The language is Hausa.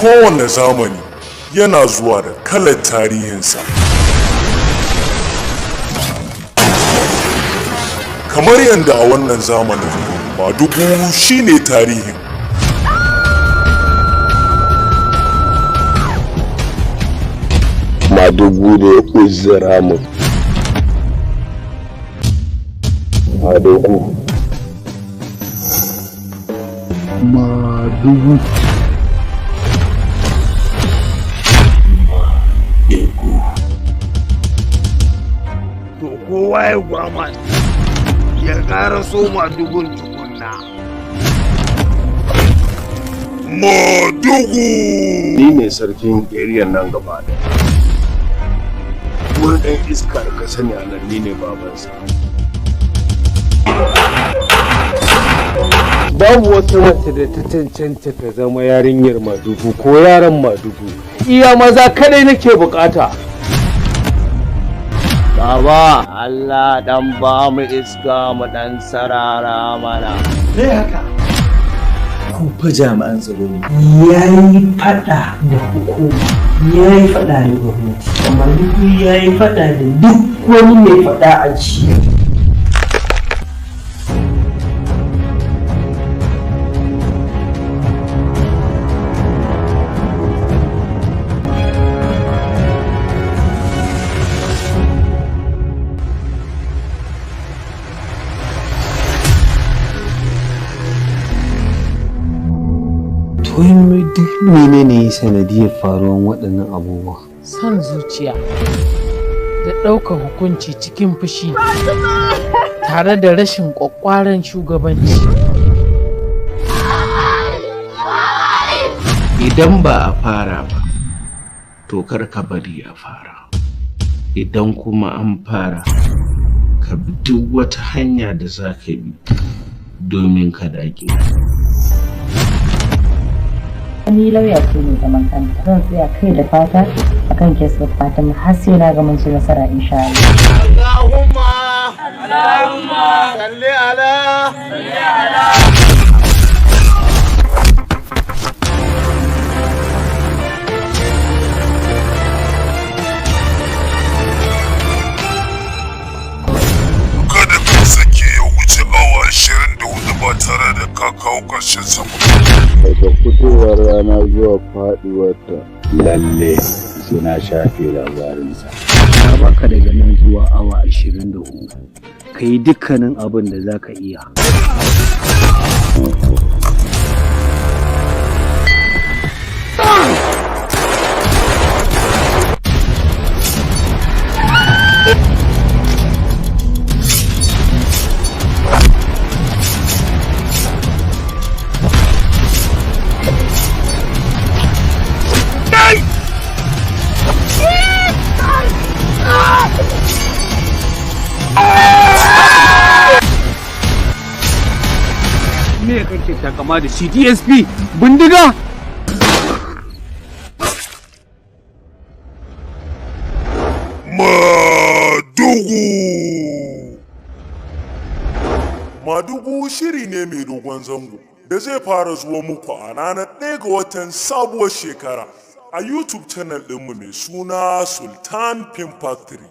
Kowane zamani yana zuwa da kalar tarihinsa. Kamar yadda a wannan zamanin Madugu shine tarihin. Madugu ne ya uzura mu. Madugu. Madugu. To kowa ya gwama ya ƙara so Madugun tukunna. Madugu! Ni ne sarkin area nan gaba ɗaya. Wani ɗan iska da ka sani a nan ni ne babansa. Babu wata mace da ta cancanta ta zama yarinyar Madugu ko yaron Madugu. Iya maza kadai nake bukata. Baba, Allah dan ba mu iska mu dan sarara mana. Me haka? Ku fa jami'an tsaro ne. Ya yi fada da hukuma, ya yi fada da gwamnati, Madugu ya yi fada da duk wani mai fada a ci. To duk menene sanadiyar faruwan waɗannan abubuwa? Son zuciya da ɗaukar hukunci cikin fushi tare da rashin ƙwaƙƙwaran shugabanci. Idan ba a fara ba, to kar ka bari a fara. Idan kuma an fara, ka bi duk wata hanya da za ka bi domin ka dage. Ni lauya ce mai zaman kanta. Zan tsaya kai da fata akan case of Fatima har sai na ga mun ci nasara insha Allah. Allahumma Allahumma salli ala salli ala. Kada ka sake ya wuce awa 24 ba tare da ka kawo ƙarshen sa ba. Daga fitowar rana zuwa faɗuwarta. Lalle sai na shafe labarinsa. Na baka daga nan zuwa awa 24. Ka yi dukkanin abin da za ka iya. Me kake takama da shi DSP bindiga? Madugu! Madugu shiri ne mai dogon zango da zai fara zuwa muku a ranar 1 ga watan sabuwar shekara a YouTube channel ɗinmu mai suna Sultan Film Factory.